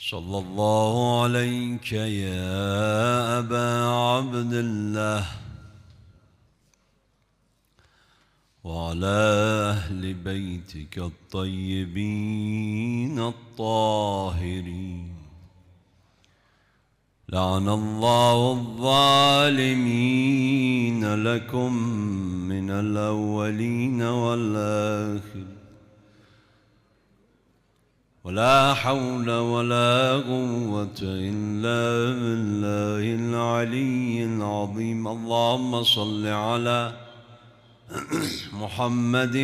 صلى الله عليك يا أبا عبد الله وعلى أهل بيتك الطيبين الطاهرين. لعن الله الظالمين لكم من الأولين والآخرين. ولا حول ولا قوة إلا بالله العلي العظيم. اللهم صل على محمد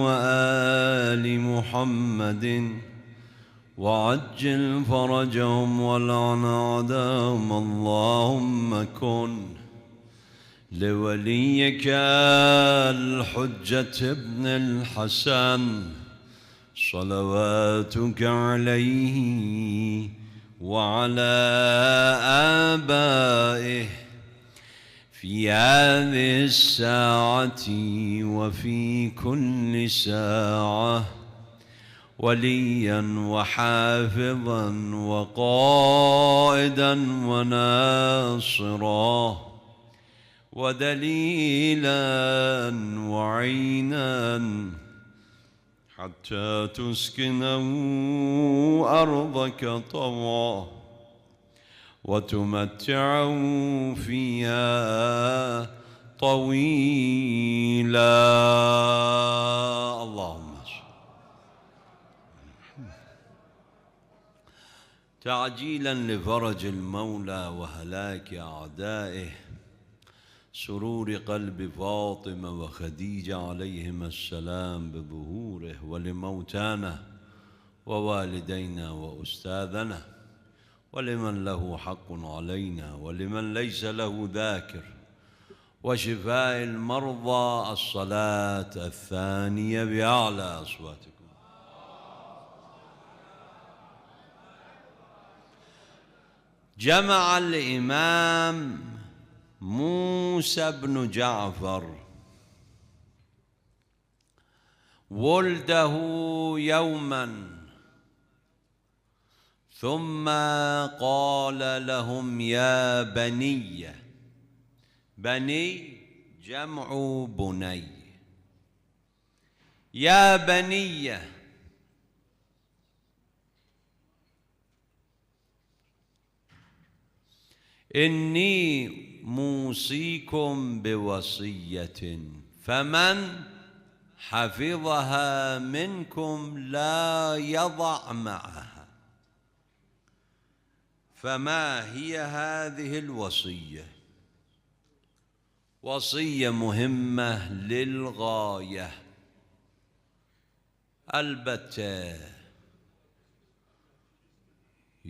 وآل محمد وعجل فرجهم ولعن أعداءهم. اللهم كن لوليك الحجة ابن الحسن صلواتك عليه وعلى آبائه في هذه الساعة وفي كل ساعة وليا وحافظا وقائدا وناصرا ودليلا وعينا حتى تسكنه أرضك طوعا وتمتعه فيها طويلا. اللهم تعجيلا لفرج المولى وهلاك أعدائه، سرور قلب فاطمة وخديجة عليهما السلام بظهوره، ولموتانا ووالدينا وأستاذنا، ولمن له حق علينا ولمن ليس له ذاكر، وشفاء المرضى. الصلاة الثانية بأعلى أصواتكم. جمع الإمام موسى بن جعفر ولده يوما، ثم قال لهم يا بني، بني جمع بني، يا بني إني موصيكم بوصية، فمن حفظها منكم لا يضع معها. فما هي هذه الوصية؟ وصية مهمة للغاية، البتة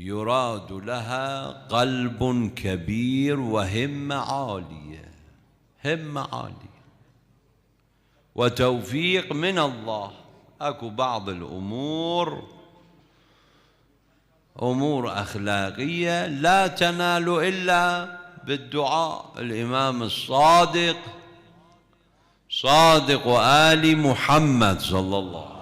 يراد لها قلب كبير وهمة عالية، همة عالية وتوفيق من الله. أكو بعض الأمور أمور أخلاقية لا تنال إلا بالدعاء. الإمام الصادق صادق آل محمد صلى الله عليه وسلم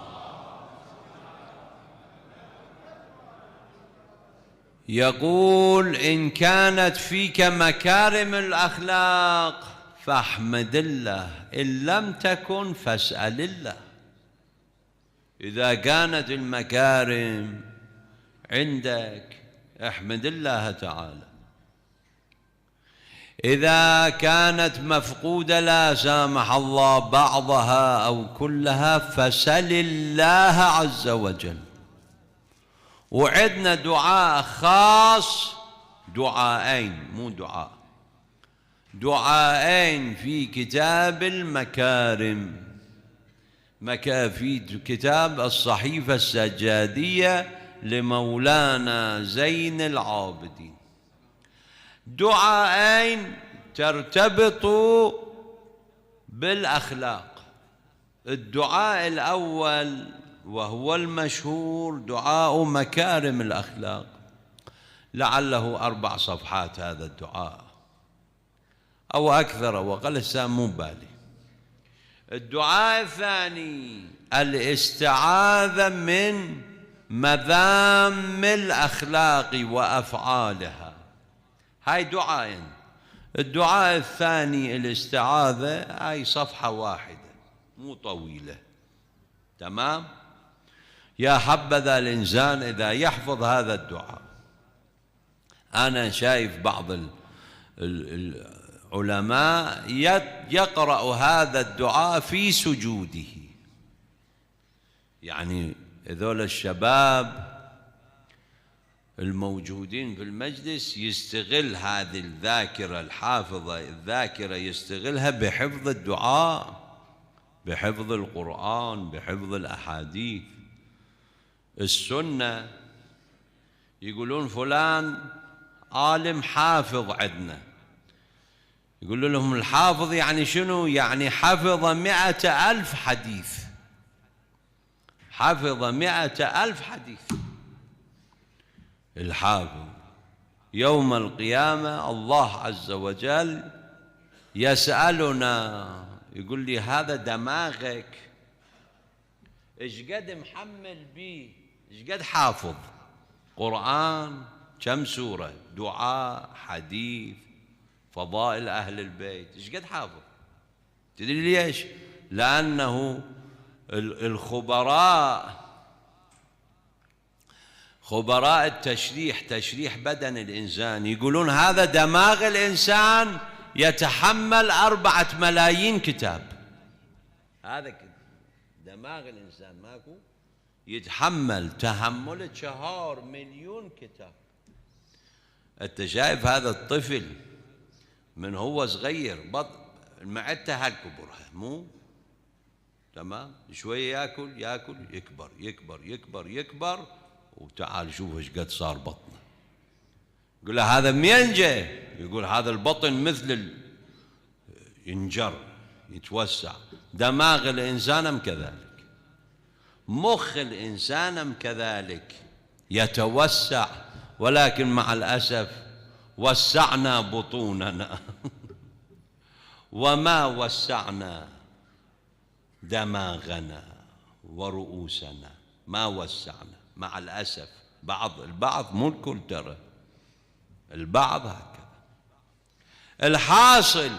يقول إن كانت فيك مكارم الأخلاق فاحمد الله، إن لم تكن فاسأل الله. إذا كانت المكارم عندك احمد الله تعالى، إذا كانت مفقودة لا سامح الله بعضها أو كلها فسل الله عز وجل. وعدنا دعاء خاص، دعاءين مو دعاءين في كتاب المكارم، في كتاب الصحيفة السجادية لمولانا زين العابدين، دعاءين ترتبط بالأخلاق. الدعاء الأول وهو المشهور دعاء مكارم الأخلاق، لعله 4 صفحات هذا الدعاء أو أكثر وقل، السام مو بالي. الدعاء الثاني الاستعاذة من مذام الأخلاق وأفعالها. هاي دعاء. الدعاء الثاني الاستعاذة، هاي صفحة واحدة مو طويلة، تمام؟ يا حبذا الإنسان إذا يحفظ هذا الدعاء. أنا شايف بعض العلماء يقرأ هذا الدعاء في سجوده، يعني هذول الشباب الموجودين في المجلس يستغل هذه الذاكرة الحافظة، الذاكرة يستغلها بحفظ الدعاء، بحفظ القرآن، بحفظ الأحاديث السنة. يقولون فلان عالم حافظ عندنا، يقول لهم الحافظ يعني شنو؟ يعني حفظ 100,000 حديث، حفظ 100,000 حديث. الحافظ يوم القيامة الله عز وجل يسألنا، يقول لي هذا دماغك ايش قد محمل بيه، ايش قد حافظ قرآن، كم سورة، دعاء، حديث، فضائل أهل البيت، ايش قد حافظ؟ تدري ليش؟ لأنه الخبراء، خبراء التشريح، تشريح بدن الإنسان، يقولون هذا دماغ الإنسان يتحمل 4 ملايين كتاب. هذا دماغ الإنسان ماكو يتحمل تحمل 4 مليون كتاب. أنت شايف هذا الطفل من هو صغير المعدة هالكبرها، مو تمام؟ شوية ياكل ياكل يكبر يكبر يكبر يكبر، وتعال شوف ايش قد صار بطنه. يقول له هذا منين جاي؟ يقول هذا البطن مثل ينجر يتوسع. دماغ الإنسان كذلك، مخ الإنسان كذلك يتوسع، ولكن مع الأسف وسعنا بطوننا وما وسعنا دماغنا ورؤوسنا، ما وسعنا مع الأسف. البعض مو الكل ترى، البعض هكذا. الحاصل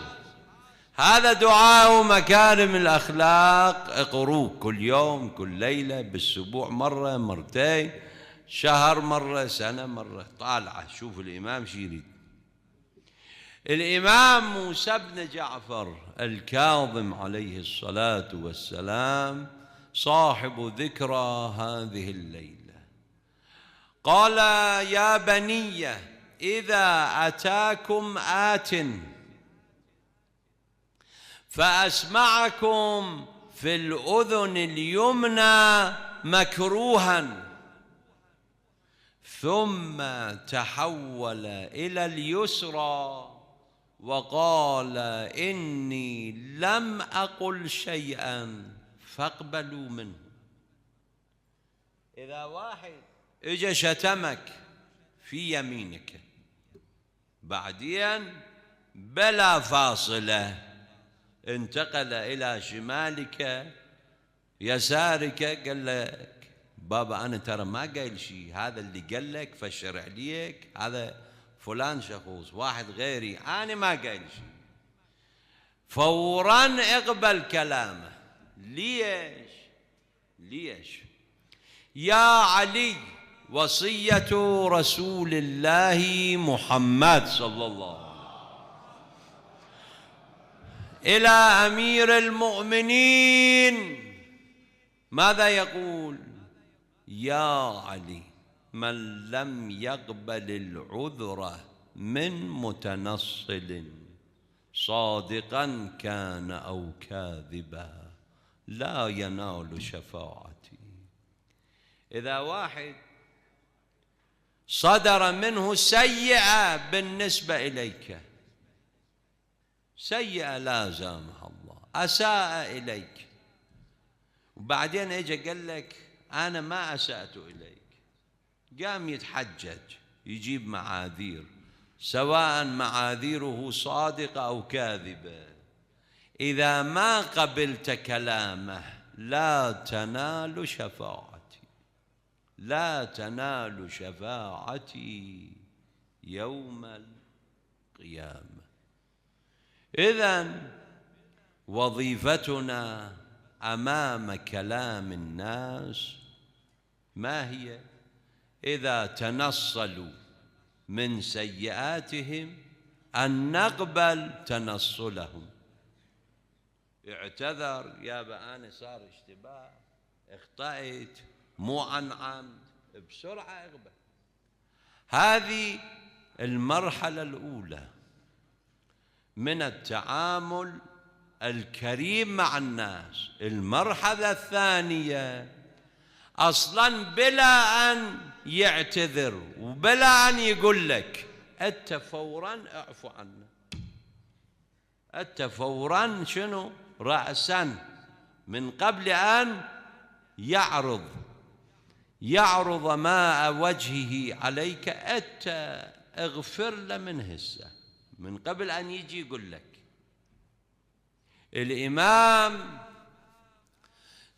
هذا دعاء مكارم الأخلاق، اقروه كل يوم، كل ليلة، بالأسبوع مرة، مرتين، شهر مرة، سنة مرة، طالعة. شوف الإمام شو يريد. الإمام موسى بن جعفر الكاظم عليه الصلاة والسلام صاحب ذكرى هذه الليلة قال: يا بني إذا أتاكم آت فأسمعكم في الأذن اليمنى مكروها، ثم تحول إلى اليسرى وقال: إني لم أقل شيئا فاقبلوا منه. إذا واحد اجى شتمك في يمينك، بعدين بلا فاصلة انتقل إلى شمالك يسارك، قال لك: بابا أنا ترى ما قايل شيء، هذا اللي قال لك فشر عليك، هذا فلان شخوص واحد غيري، أنا ما قايل شيء. فوراً اقبل كلامه. ليش؟ ليش؟ يا علي، وصية رسول الله محمد صلى الله عليه وسلم إلى أمير المؤمنين، ماذا يقول؟ يا علي، من لم يقبل العذر من متنصل صادقا كان أو كاذبا لا ينال شفاعتي. إذا واحد صدر منه سيئة بالنسبة إليك، سيئة لا سامح الله، أساء إليك، وبعدين اجى قال لك أنا ما أسأت إليك، قام يتحجج يجيب معاذير، سواء معاذيره صادقة أو كاذبة، إذا ما قبلت كلامه لا تنال شفاعتي. لا تنال شفاعتي يوم القيامة. إذن وظيفتنا أمام كلام الناس ما هي؟ إذا تنصلوا من سيئاتهم أن نقبل تنصلهم. اعتذر يابا أنا صار اشتباه، اخطأت، مو عن عمد، بسرعة اقبل. هذه المرحلة الأولى من التعامل الكريم مع الناس. المرحلة الثانية أصلاً بلا أن يعتذر وبلا أن يقول لك أنت فوراً اعفو عنه، أنت فوراً شنو؟ رأساً من قبل أن يعرض ماء وجهه عليك، أنت اغفر له من هسه، من قبل أن يجي يقول لك. الإمام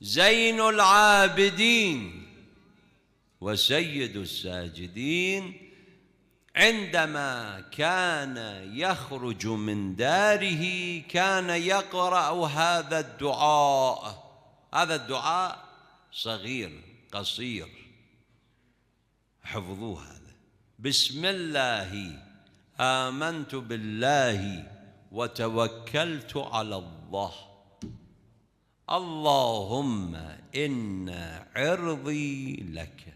زين العابدين وسيد الساجدين عندما كان يخرج من داره كان يقرأ هذا الدعاء. هذا الدعاء صغير قصير، حفظوه هذا: بسم الله آمنت بالله وتوكلت على الله، اللهم إن عرضي لك.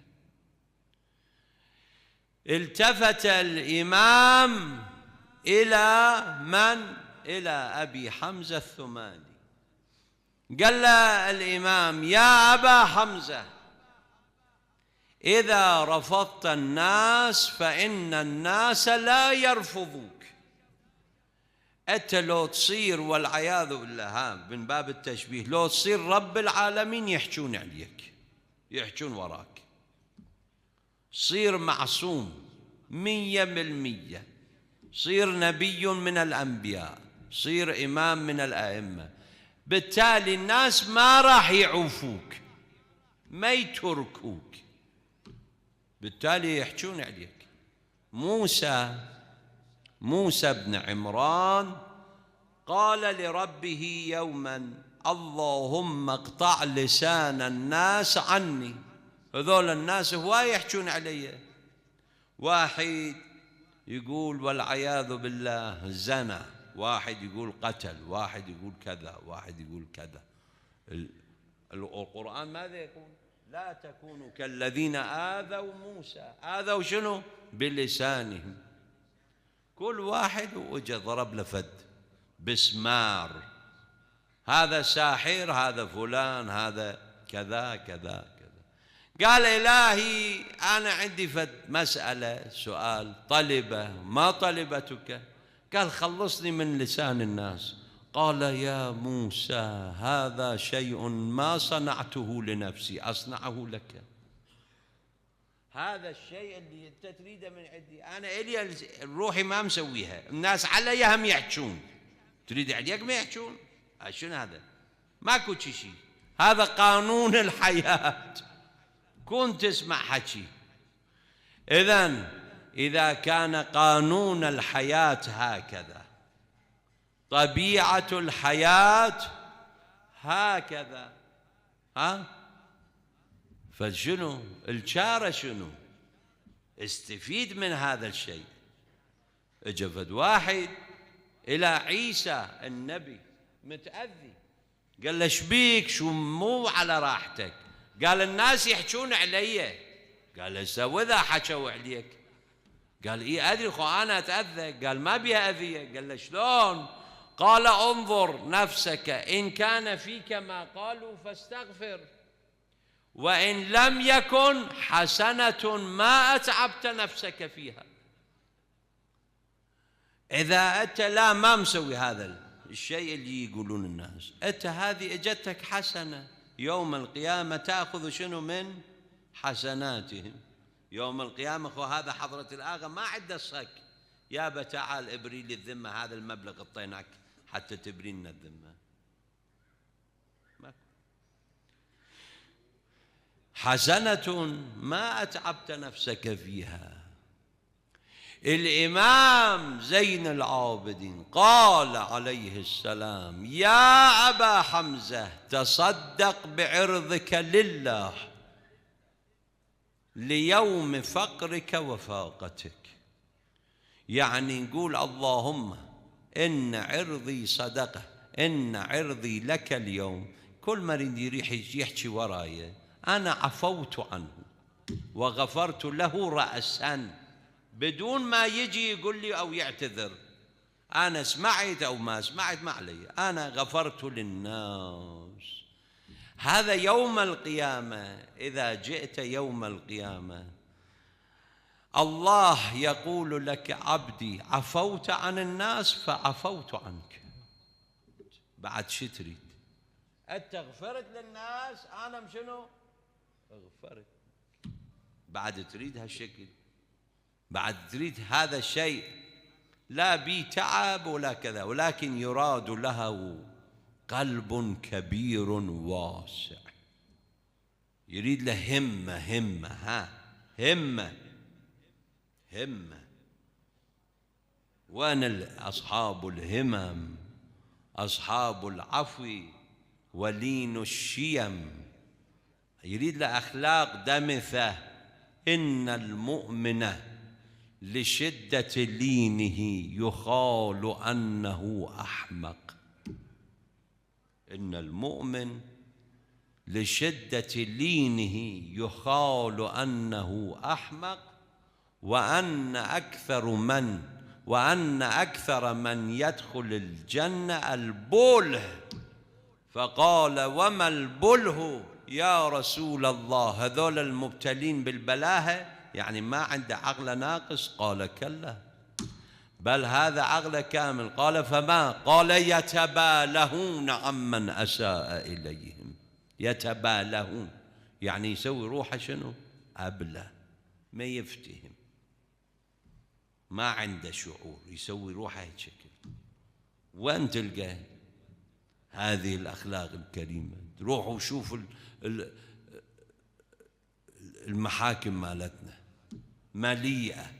التفت الإمام إلى من؟ إلى أبي حمزة الثمالي. قال له الإمام: يا أبا حمزة، إذا رفضت الناس فإن الناس لا يرفضوك. أنت لو تصير والعياذ بالله من باب التشبيه، لو تصير رب العالمين يحجون عليك، يحجون وراك، صير معصوم 100%، صير نبي من الأنبياء، صير إمام من الأئمة، بالتالي الناس ما راح يعوفوك، ما يتركوك، بالتالي يحجون عليك. موسى بن عمران قال لربه يوما: اللهم اقطع لسان الناس عني. هذول الناس هواي يحجون علي، واحد يقول والعياذ بالله زنى، واحد يقول قتل، واحد يقول كذا، واحد يقول كذا. القرآن ماذا يقول؟ لا تكونوا كالذين آذوا موسى. آذوا شنو؟ بلسانهم. كل واحد وجه ضرب لفد بسمار، هذا ساحر، هذا فلان، هذا كذا كذا كذا. قال: إلهي أنا عندي فد مسألة، سؤال، طلبة، ما طلبتك؟ قال: خلصني من لسان الناس. قال: يا موسى هذا شيء ما صنعته لنفسي أصنعه لك. هذا الشيء اللي أنت تريده من عندي أنا إلي روحي ما مسويها، الناس علي هم يحجون، تريد عليك ما يحجون. شنو هذا؟ ماكو شيء، هذا قانون الحياة، كن تسمع حكي. إذن إذا كان قانون الحياة هكذا، طبيعة الحياة هكذا، فشنو الشارة؟ شنو استفيد من هذا الشيء؟ اجفد واحد إلى عيسى النبي متأذي، قال له: شبيك؟ شو مو على راحتك؟ قال: الناس يحجون علي. قال: هسه وإذا حكوا عليك؟ قال: إيه أدري، خو أنا أتأذى. قال: ما بيها أذية. قال له: شلون؟ قال: انظر نفسك، إن كان فيك ما قالوا فاستغفر، وإن لم يكن حسنة ما أتعبت نفسك فيها. إذا أنت لا ما مسوي هذا الشيء اللي يقولون الناس، أنت هذه اجتك حسنة، يوم القيامة تأخذ شنو من حسناتهم. يوم القيامة خو هذا حضرة الآغا ما عنده صك، يابا تعال ابري لي الذمة، هذا المبلغ اعطيناك حتى تبري لنا الذمة. حسنة ما أتعبت نفسك فيها. الإمام زين العابدين قال عليه السلام: يا أبا حمزة تصدق بعرضك لله ليوم فقرك وفاقتك. يعني نقول اللهم إن عرضي صدقة، إن عرضي لك اليوم. كل ما يريد يحكي وراي أنا عفوت عنه وغفرت له رأسا بدون ما يجي يقول لي أو يعتذر. أنا سمعت أو ما سمعت ما علي، أنا غفرت للناس. هذا يوم القيامة. إذا جئت يوم القيامة الله يقول لك: عبدي عفوت عن الناس فعفوت عنك. بعد شو تريد؟ أنت غفرت للناس، أنا مشنو؟ غفرت. بعد تريد هالشكل؟ بعد تريد هذا الشيء لا بي تعب ولا كذا، ولكن يراد له قلب كبير واسع، يريد له همة. وأنا أصحاب الهمم أصحاب العفو ولين الشيم. يريد له أخلاق دمثة. إن المؤمن لشدة لينه يخال أنه أحمق. إن المؤمن لشدة لينه يخال أنه أحمق، وأن أكثر من يدخل الجنة البله. فقال: وما البله يا رسول الله؟ هذول المبتلين بالبلاهة، يعني ما عنده عقل ناقص؟ قال: كلا، بل هذا عقل كامل. قال: فما؟ قال: يتبالهون عمن أساء إليهم. يتبالهون يعني يسوي روحه شنو؟ أبله، ما يفتهم، ما عنده شعور، يسوي روحه هيك شكل. وين تلقى هذه الأخلاق الكريمة؟ روحوا شوفوا المحاكم مالتنا مليئة.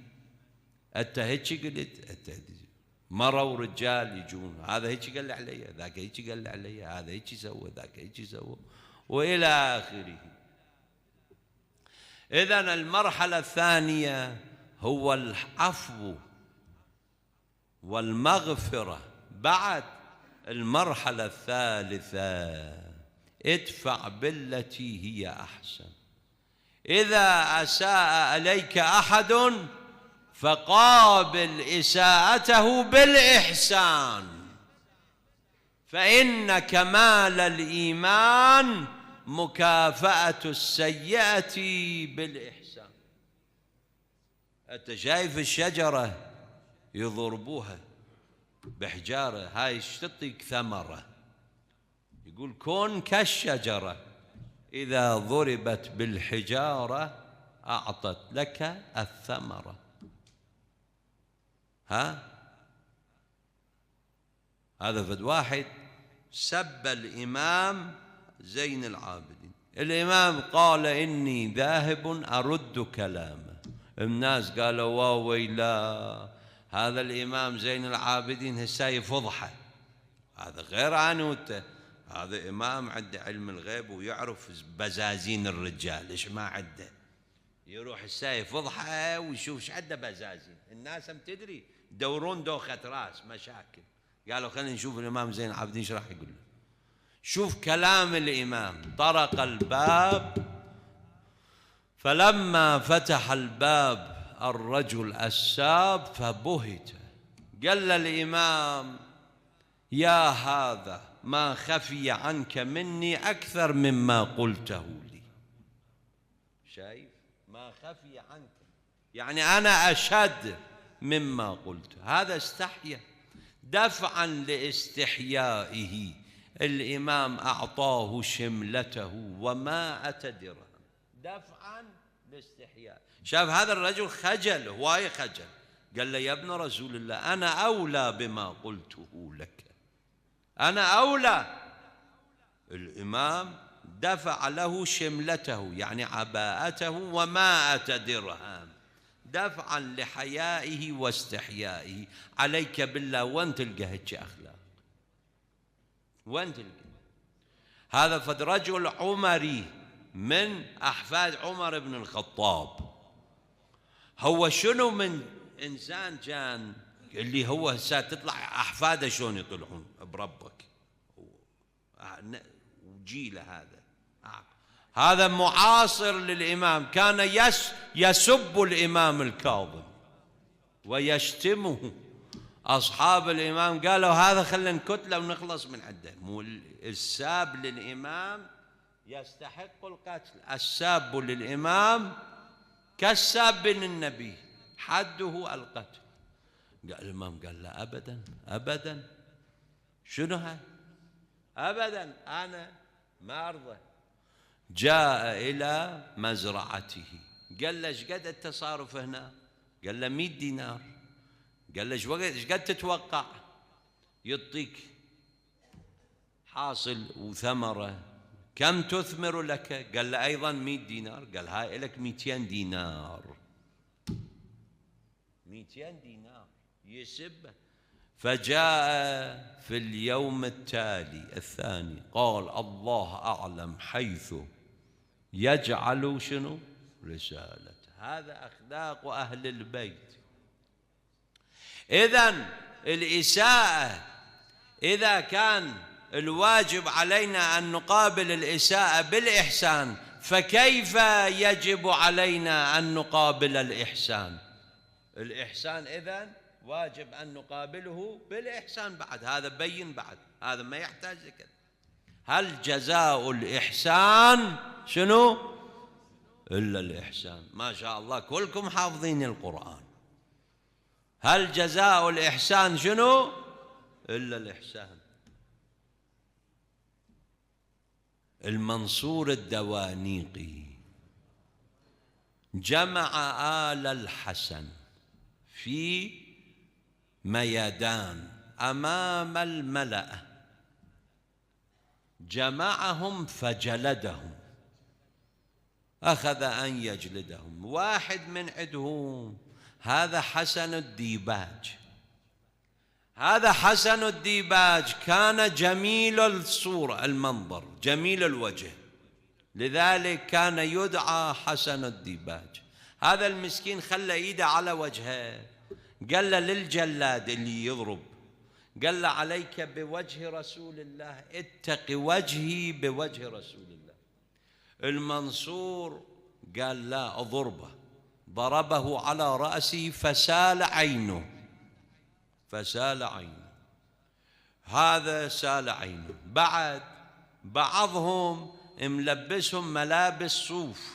أنت هيك قلت، مرة ورجال يجون، هذا هيك قال لي علي، ذاك هيك قال لي علي، هذا هيك سوى، ذاك هيك سوى، وإلى آخره. إذن المرحلة الثانية هو العفو والمغفرة. بعد المرحلة الثالثة ادفع بالتي هي أحسن. إذا أساء إليك أحد فقابل إساءته بالإحسان، فإن كمال الإيمان مكافأة السيئة بالإحسان. أنت شايف الشجرة يضربوها بحجارة، هاي تعطيك ثمرة. يقول: كن كالشجرة إذا ضربت بالحجارة أعطت لك الثمرة. هذا فد واحد سب الإمام زين العابدين. الإمام قال: إني ذاهب أرد كلامه. الناس قالوا: ويلا، هذا الإمام زين العابدين هسه يفضحه، هذا غير عنوته، هذا إمام عنده علم الغيب ويعرف بزازين الرجال، إيش ما عنده؟ يروح هسه يفضحه ويشوف ايش عنده بزازين. الناس هم تدري يدورون دوخة راس مشاكل. قالوا: خلينا نشوف الإمام زين العابدين ايش راح يقول له. شوف كلام الإمام. طرق الباب، فلما فتح الباب الرجل الساب فبهت. قال الإمام: يا هذا ما خفي عنك مني أكثر مما قلته لي. شايف؟ ما خفي عنك يعني أنا أشد مما قلت. هذا استحيا. دفعا لاستحيائه الإمام أعطاه شملته ومائة درهم، دفعا لاستحياء. شاف هذا الرجل خجل، هواية خجل. قال له: يا ابن رسول الله، أنا أولى بما قلته لك، أنا أولى. الإمام دفع له شملته يعني عباءته و100 درهم دفعا لحيائه واستحيائه. عليك بالله وين تلقى هيك أخلاق؟ وين تلقى؟ هذا فد رجل عمري من أحفاد عمر بن الخطاب. هو شنو من إنسان كان اللي هو تطلع أحفاده شلون يطلعون بربك وجيله. هذا معاصر للإمام، كان يسب الإمام الكاظم ويشتمه. أصحاب الإمام قالوا هذا خلينا نكتله ونخلص من عنده. الساب للإمام يستحق القتل، الساب للإمام كالساب للنبي حده القتل. قال الإمام قال لا أبدا أبدا، شنو هاي؟ أبدا أنا ما أرضى. جاء إلى مزرعته قال له ايش قد التصارف هنا؟ قال له 100 دينار. قال له ايش قد تتوقع يعطيك حاصل وثمرة؟ كم تثمر لك؟ قال له أيضا 100 دينار. قال هاي لك 200 دينار. 200 دينار يسبه. فجاء في اليوم التالي الثاني قال الله أعلم حيث يجعل شنو رسالة. هذا أخلاق أهل البيت. إذن الإساءة إذا كان الواجب علينا أن نقابل الإساءة بالإحسان، فكيف يجب علينا أن نقابل الإحسان؟ الإحسان إذن واجب أن نقابله بالإحسان بعد. هذا بين بعد، هذا ما يحتاج ذكر. هل جزاء الإحسان شنو؟ إلا الإحسان. ما شاء الله كلكم حافظين القرآن. هل جزاء الإحسان شنو؟ إلا الإحسان. المنصور الدوانيقي جمع آل الحسن في ميدان أمام الملأ، جمعهم فجلدهم، أخذ أن يجلدهم. واحد من عندهم هذا حسن الديباج. هذا حسن الديباج كان جميل الصورة، المنظر جميل الوجه، لذلك كان يدعى حسن الديباج. هذا المسكين خلى ايده على وجهه، قال له للجلاد اللي يضرب، قال له عليك بوجه رسول الله، اتق وجهي بوجه رسول الله. المنصور قال لا أضربه، ضربه على رأسه فسال عينه، فسال عينه. هذا سال عينه. بعد بعضهم ملبسهم ملابس صوف،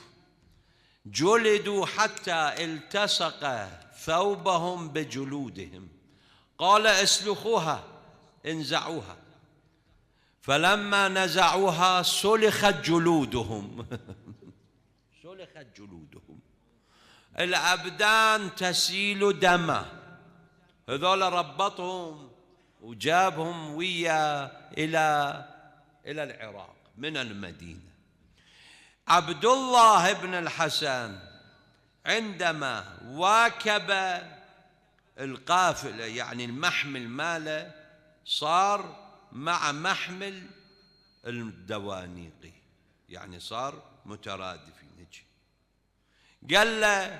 جلدوا حتى التصق ثوبهم بجلودهم. قال اسلخوها، انزعوها. فلما نزعوها سلخت جلودهم سلخت جلودهم، الأبدان تسيل دما. هذول ربطهم وجابهم ويا إلى العراق من المدينة. عبد الله بن الحسن عندما واكب القافلة، يعني المحمل ماله صار مع محمل الدوانيقي، يعني صار مترادفين. قال له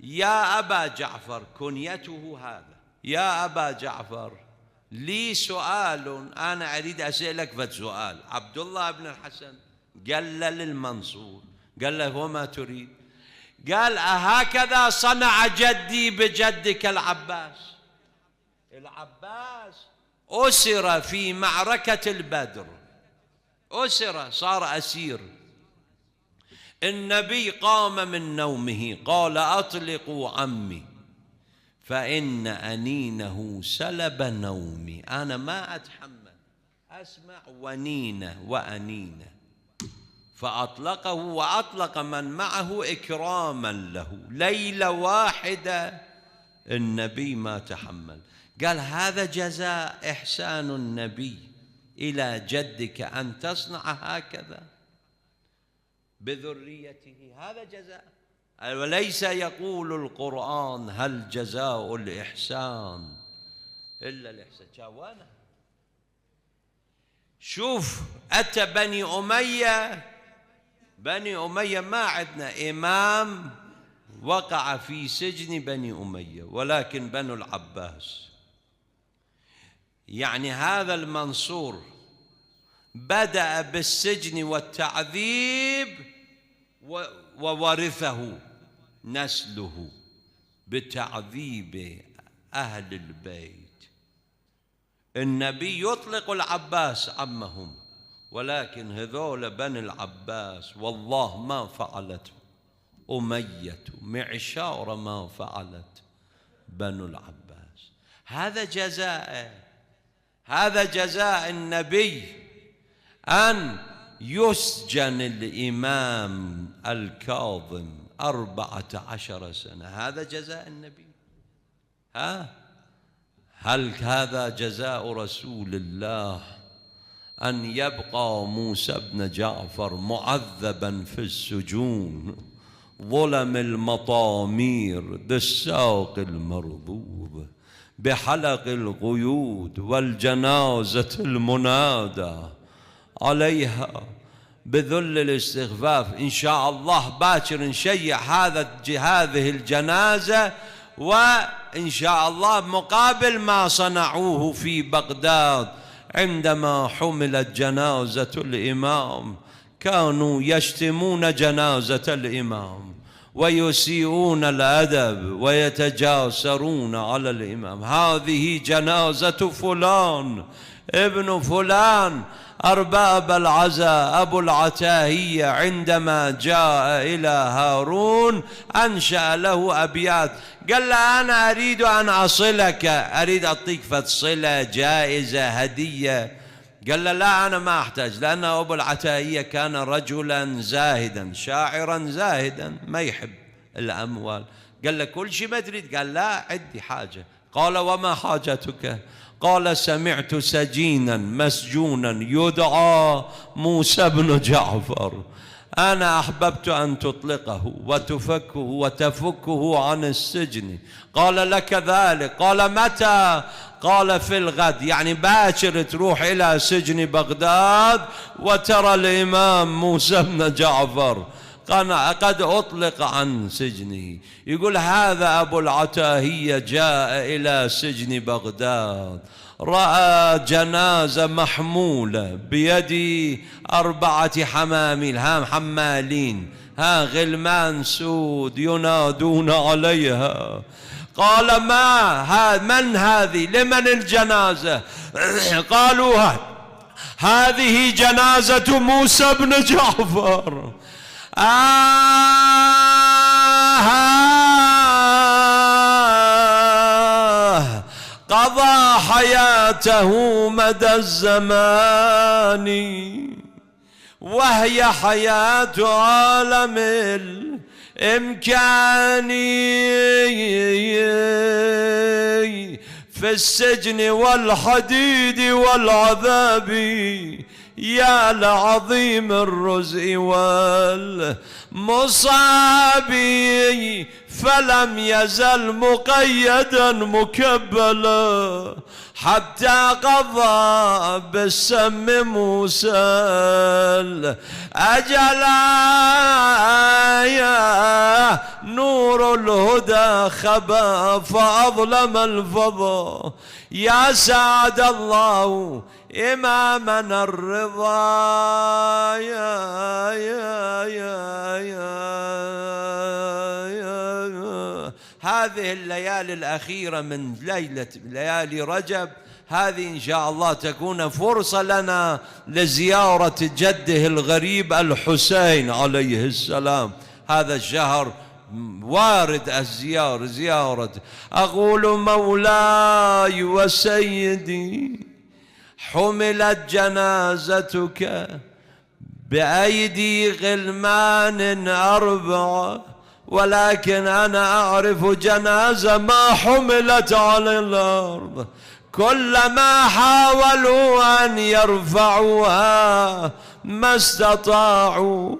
يا أبا جعفر، كنيته هذا، يا أبا جعفر لي سؤال، أنا أريد أسألك فسؤال. عبد الله بن الحسن قال له للمنصور، قال له وما تريد؟ قال أهكذا صنع جدي بجدك العباس؟ العباس أسر في معركة البدر، أسر، صار أسير. النبي قام من نومه قال أطلقوا عمي فإن أنينه سلب نومي. أنا ما أتحمل أسمع ونينة وأنينة. فأطلقه وأطلق من معه إكراما له. ليلة واحدة النبي ما تحمل. قال هذا جزاء إحسان النبي إلى جدك أن تصنع هكذا؟ بذريته، هذا جزاء. وليس يقول القرآن هل جزاء الإحسان إلا الإحسان. شاوانا شوف، أتى بني أمية ما عندنا إمام وقع في سجن بني أمية، ولكن بنو العباس، يعني هذا المنصور بدأ بالسجن والتعذيب وورثه نسله بتعذيب أهل البيت. النبي يطلق العباس عمهم، ولكن هذول بني العباس والله ما فعلت أمية معشار ما فعلت بنو العباس. هذا جزاء النبي، أن يسجن الإمام الكاظم 14 سنة. هذا جزاء النبي. هل هذا جزاء رسول الله أن يبقى موسى بن جعفر معذبا في السجون، ظلم المطامير، دساق المرضوب، بحلق القيود، والجنازة المنادى عليها بذل الاستخفاف؟ إن شاء الله باكر نشيع هذه الجنازة، وإن شاء الله مقابل ما صنعوه في بغداد عندما حملت جنازة الإمام كانوا يشتمون جنازة الإمام ويسيئون الأدب ويتجاسرون على الإمام. هذه جنازة فلان ابن فلان. أرباب العزاء أبو العتاهية عندما جاء إلى هارون أنشأ له أبيات، قال له أنا أريد أن أصلك، أريد أعطيك صلة، جائزة، هدية. قال له لا أنا ما أحتاج، لأن أبو العتاهية كان رجلا زاهدا شاعرا زاهدا ما يحب الأموال. قال له كل شيء ما تريد؟ قال لا عندي حاجة. قال وما حاجتك؟ قال سمعت سجينا مسجونا يدعى موسى بن جعفر، أنا أحببت أن تطلقه وتفكه وتفكه عن السجن. قال لك ذلك؟ قال متى؟ قال في الغد، يعني باكر تروح إلى سجن بغداد وترى الإمام موسى بن جعفر قد أطلق عن سجنه. يقول هذا أبو العتاهية جاء إلى سجن بغداد، رأى جنازة محمولة بيد 4 حماميل، حمالين، غلمان سود ينادون عليها. قال من هذه؟ لمن الجنازة؟ قالوا هذه جنازة موسى بن جعفر. قضى حياته مدى الزمان، وهي حياة عالم الإمكان، في السجن والحديد والعذاب، يا لعظيم الرزء والمصاب، فلم يزل مقيدا مكبلا حتى قضى بالسم موسى الأجل. يا نور الهدى خبا فأظلم الفضا، يا سعد الله إمامنا الرضا. هذه الليالي الأخيرة من ليالي رجب، هذه إن شاء الله تكون فرصة لنا لزيارة جده الغريب الحسين عليه السلام. هذا الشهر وارد زيارة. أقول مولاي وسيدي، حملت جنازتك بأيدي غلمان 4، ولكن أنا أعرف جنازة ما حملت على الأرض، كلما حاولوا أن يرفعوها ما استطاعوا،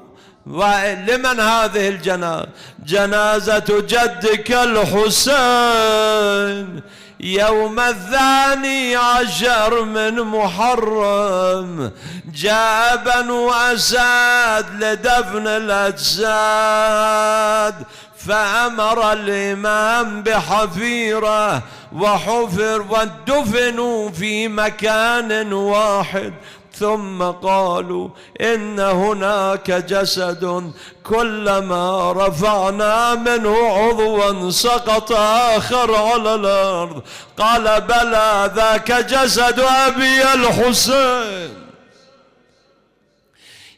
لمن هذه الجنازة؟ جنازة جدك الحسين يوم 12 من محرم. جاء بنو أسد لدفن الأجساد، فأمر الإمام بحفيرة وحفر ودفنوا في مكان واحد. ثم قالوا إن هناك جسد كلما رفعنا منه عضوا سقط آخر على الأرض. قال بلى ذاك جسد أبي الحسين.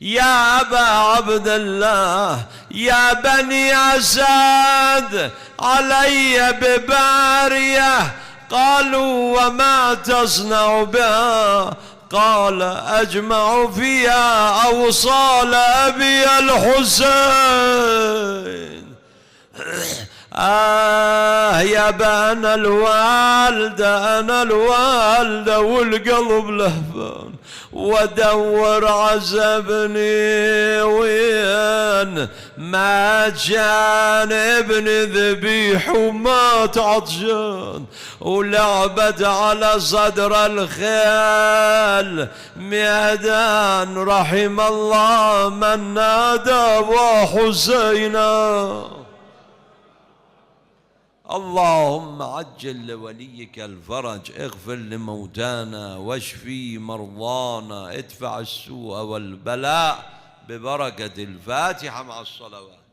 يا أبا عبد الله يا بني أسد علي ببارية. قالوا وما تصنع بها؟ قال أجمع فيها أوصال أبي الحسين. يا أنا الوالدة، أنا الوالدة والقلب لهفان، ودور عزبني وين ما كان ابن ذبيح ومات عطشان، ولعبت على صدر الخيل ميدان. رحم الله من نادى وحسينا. اللهم عجل لوليك الفرج، اغفر لموتانا واشفي مرضانا، ادفع السوء والبلاء ببركة الفاتحة مع الصلوات.